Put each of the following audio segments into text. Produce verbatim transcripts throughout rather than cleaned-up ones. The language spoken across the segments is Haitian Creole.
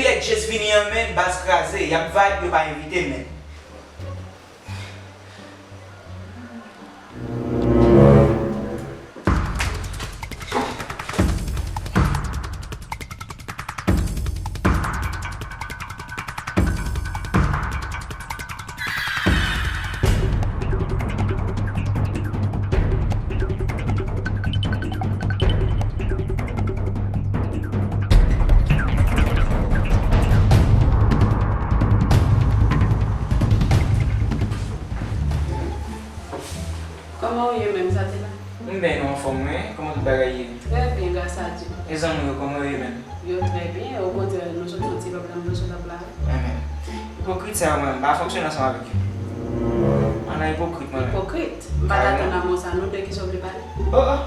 Nèg Jess vini an, menn, baz kraze, y ap vibe, yo pa envite m, menn. Kòman w ye menm, sa te la? M byen, nou anfòm, wi. Kòman tout bagay ye? Trè byen, gras a Dye. E zanmi w yo, kòman yo ye menm? Yo trè byen, okontrè, nou sot fè yon ti lòt la, nou sot ap la. Amen. Ipokrit sa yo, mwen, m pa fonksyone ansanm avèk yo. Ann nan ipokrit, mwen menm. Ipokrit? M pa t atann a mo sa, non, de kisa w vle pale? Oh, oh.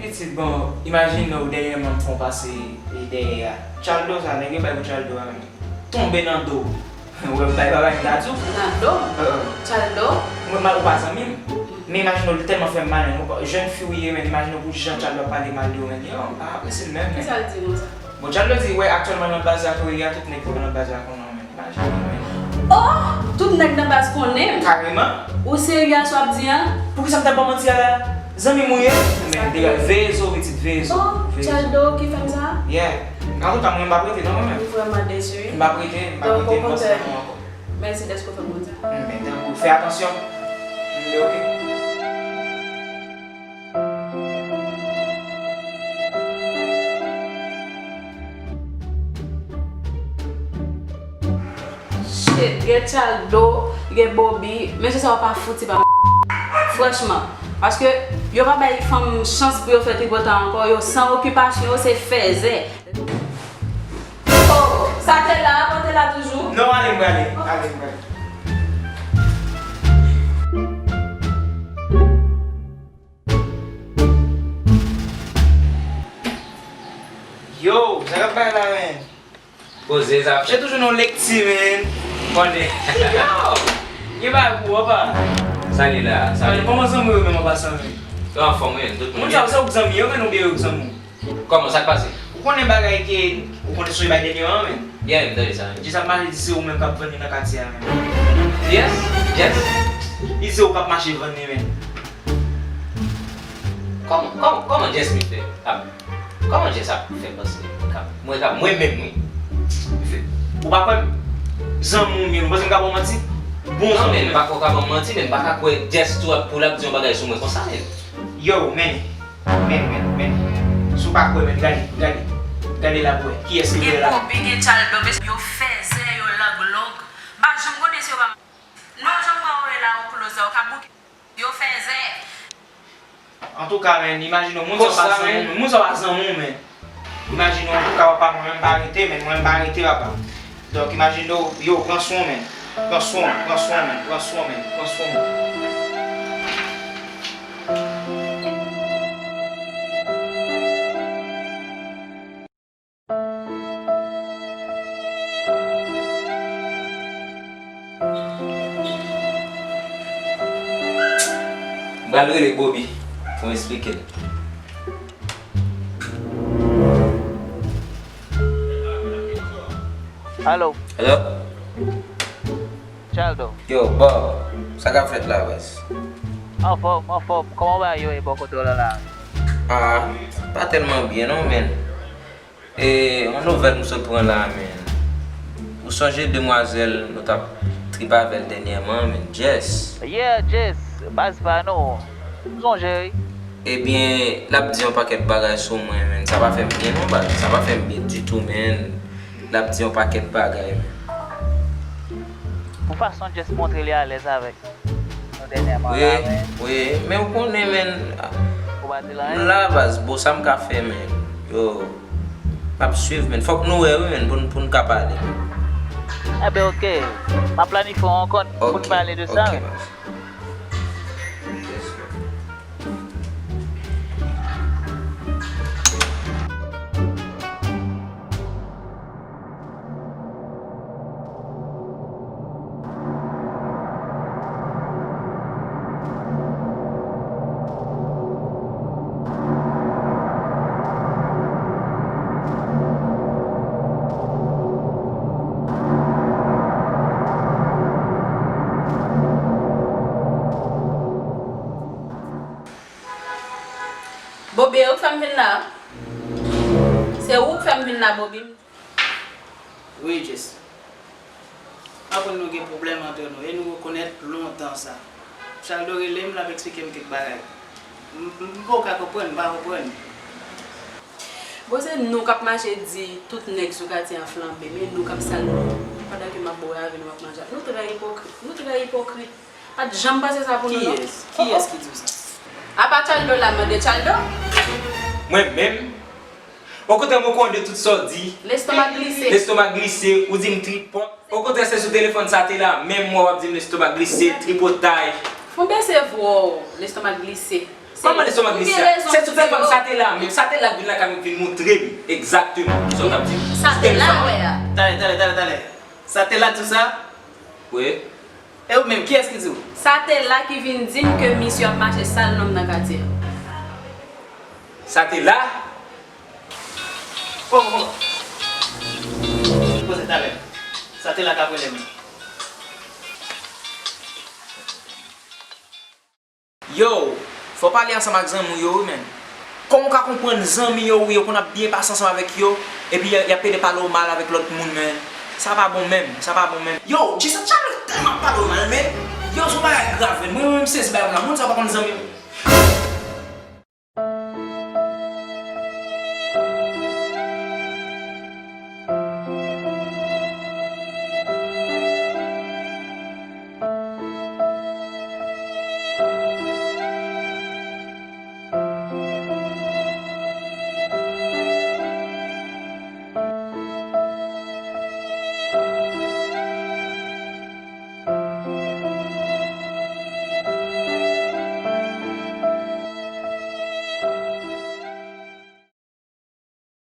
Pitit, bon, imajine w dènyèman m fè w pase, e, dèyè a. Chaldo sa, nèg yo bay pou Chaldo a menm. Tonbe nan do w. Ou wè, bay pa bay, m ta di w. Nan do m? Heeh. Chaldo? Mwen, mal ou pa zanmi m. Men imajine w, li tèlman fè m mal, menn. Ou pa, jèn fi w ye, menn. Imajine w pou jan Chaldo ap pale mal de w, menn. Yo, m pa apresye l menm, menn. Kisa l di konsa? Bon, Chaldo di, wè, aktyèlman nan baz la, kouri a, tout nèg ki nan baz la konnen w, menn. Imajine w, menn. Oh! Tout nèg nan baz konnen m? Kareman. Ou serye a sa w ap di an? Poukisa m t ap ba w manti a la? Zanmi m ou ye? Menn, degaje, veye zo w, pitit, veye zo w. Oh, veye zo w. Chaldo ki fè m sa? Yeah. Antouka, mwen, m p ap rete, non, mwen menm. M vrèman desi, wi. M p ap rete, m p ap rete, m panse nan mwen ankò. Donk, okontrè, mèsi dèske w fè m konn sa. Hmm, men tankou, fè atansyon. Mwen, oke. Shit, gen Chaldo, gen Bobby, mesye sa yo pa fouti pa m, franchman. Paske yo pa bay fanm chans pou yo fè tripotay ankò, yo san okipasyon, yo se fèzè. Oh, sa te la, ankò te la toujou? Non, ale, m prale, ale, m prale. Yo, sa k ap bay la, menn? Poze zafè. Misye toujou nan lekti, menn. Konnen. Yo! Gen bagay pou ou, apa. Sa li la, sa li la. Kòman zanmi w yo menm an pasan, menn? Yo anfòm, wi, menn, tout moun. Moun sa yo, se ou k zanmi yo, menn, oubyen yo k zanmi w? Kòman, sa k pase? Ou konnen bagay ke, ou konnen sonje bagay dènye an, menn? Yeah, m tande sa, menn. Jess ap mache di se ou menm k ap vann li nan katye a, menn. Yes, yes. Li di se ou k ap mache vann li, menn. Kòman, kòman, kòman Jess mi fè ap, kòman Jess ap fè panse k ap, mwen k ap, mwen menm, wi. Ou pa kwè m? Zanmi w m ye, ou panse m ka ba w manti? Bon zanmi w. Non, men m pa kwè w ka ba m manti, men m pa ka kwè Jess tou ap pou l ap di yon bagay sou mwen konsa, menn. Yo, men, men, men, men. Si w pa kwè, men, gade, gade. Gade la pou wè. Kiyès ki vle la? Gen Bobby, gen Chaldo, men yo fèzè, yo lang long. M pa janm konnen si yo pa. Non, jan m wè w la, ou kloz la, ou ka bouke. Yo fèzè. Antouka, men, imajine w, moun sa yo pa zanmi w, men, moun sa yo pa zanmi w, men. Imajine w, antouka, papa, mwen menm pa rete, men, mwen menm pa rete, papa. Donk, imajine w, yo, pran swen w, men. Pran swen w, pran swen w, men, pran swen w, men, pran swen w, men. M pral rele Bobby pou m esplike l. Alo. Alo. Chaldo. Yo, Bob, sa k ap fèt la, baz? Anfòm, anfòm. Kòman bagay yo ye bò kote w la la? Ah, pa tèlman byen non, menn. E, yon nouvèl m sot pran la, menn. Ou sonje demwazèl nou t ap trip avè l dènyèman, menn, Jess? Yeah, Jess, baz pa nou. M sonje, wi. Ebyen, l ap di yon pakèt bagay sou mwen, menn. Sa pa fè m byen non, baz. Sa pa fè m byen ditou, menn. L ap di yon pakèt bagay, menn. Pou fason Jess montre li alèz avèk nou dènyèman la, menn. Wi, wi, men ou konnen, menn. Ou pa di l anyen? M la, baz, bon, sa m ka fè, menn? Yo, m ap swiv, menn. Fòk nou wè, wi, menn, pou n, pou n ka pale. Enben, oke. M ap planifye yon rankont pou n pale de sa. Oke, oke, baz. Fè m vin la. Se ou k fè m vin la, Bobby. Wi, Jess. M aprann nou gen pwoblèm antre nou e nou rekonèt lontan sa. Chaldo rele m, l ap eksplike m kèk bagay. M m poko ka konprann, m pa konprann. Bon, se nou k ap mache di tout nèg sou katye an flanbe, men nou k ap sal nou. Pandan ke m ap bwè avè nou, m ap manje avè nou. Nou trè ipokrit. Nou trè ipokrit. Pa t janm panse sa pou nou, non. Kiyès? Kiyès ki di w sa? Apa Chaldo la, mande Chaldo. Mwen menm? Okontrè, mwen konnen de tout sa w di. Lestomak glise. Lestomak glise, ou di m tripòt. Okontrè, se sou telefòn sa te la, menm mwen w ap di m lestomak glise, tripotay. Fon bese vwa w, lestomak glise. Kòman lestomak glise? Se sou telefòn sa te la, menm sa te la k vin lakay mwen k vin montre m egzakteman kisa w t ap di m. Sa te la, wè a. Talè, talè, talè, talè. Sa te la di w sa? Wi. E ou menm, kiyès ki di w? Sa te la ki vin di m ke misye ap mache sal nonm nan katye a. Sa te la? Oh, oh. Poze talè. Sa te la k ap rele m. Yo, fò w pale ansanm ak zanmi w yo wi, menn. Kòman w ka konprann zanmi yo wi, yo konn ap byen pase ansanm avèk yo, epi y a- y ap pede pale w mal avèk lòt moun, menn? Sa pa bon menm, sa pa bon menm. Yo, Jason Charles tèlman ap pale w mal, menn. Yo, se yon bagay grav, menn. Mwen menm, m sezi bay moun la, moun sa pa konn zanmi m.